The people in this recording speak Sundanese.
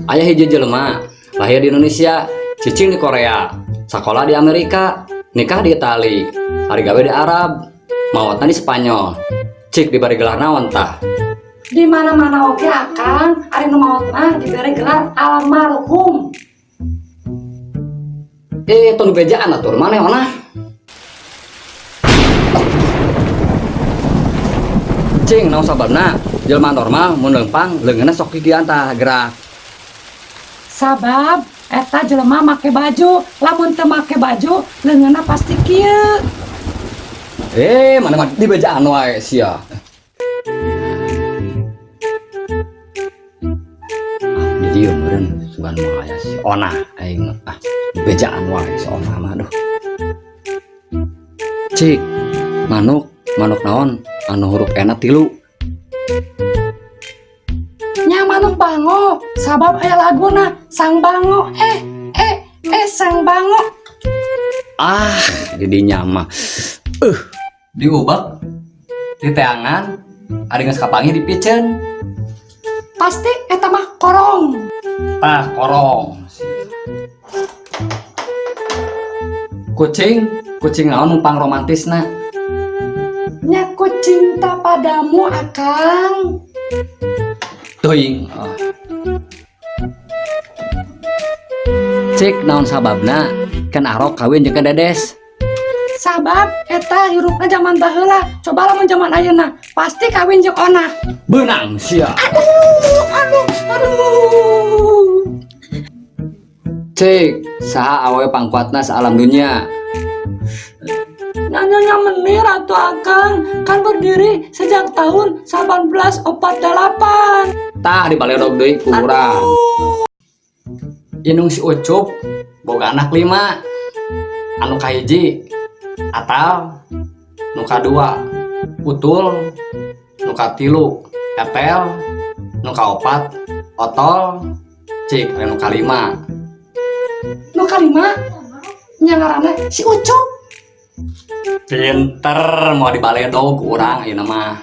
Aya hiji jelema lahir di Indonesia, cicing di Korea, sekolah di Amerika, nikah di Itali, ari gawe di Arab, maotna di Spanyol. Cik, diberi gelar naon tah? Di mana-mana oge, Akang, ari nu maot mah diberi gelar almarhum. Eh, tong bejaan atuh maneh ona. Cing, naon sababna jelema normal mun leumpang leungeunna sok kikieuan tah gerak? Sabab eta jelema make baju, lamun teu make baju leungeunna pasti kieu. Eh, maneh mah dibejaan wae sia. Ah, di dieu meureun sugan mah aya si Ona aing mah. Ah, dibejaan wae si Ona mah, aduh. Cik, manuk, manuk naon anu huruf E-na 3? Nya manuk bango, sabab aya laguna sang bango, eh eh eh sang bango. Ah, didinya mah. Diubek, diteangan, ari geus kapanggih dipiceun. Pasti eta mah korong. Tah, korong. Kucing, kucing naon nu pang romantisna? Nya kucing cinta padamu, Akang. Teuing. Ah. Cik, naon sababna Ken Arok kawin jeung Ken Dedes? Sabab eta hirupna zaman baheula. Coba lamun zaman ayeuna, pasti kawin jeung Ona. Beunang sia. Aduh, aduh, aduh. Cik, saha awewe pangkuatna saalam dunya? Nanya menir atuh, Akang, kan berdiri sejak tahun 1848. Tah, dibaledog deui ku urang. Indung si Ucup boga anak 5. Anu kahiji Atal, nu kadua Utul, nu katilu Etel, nu kaopat Otol. Cik, anu kalima? Nu kalima nya ngaranna si Ucup. Pinter, moal dibaledog ku urang ayeuna mah.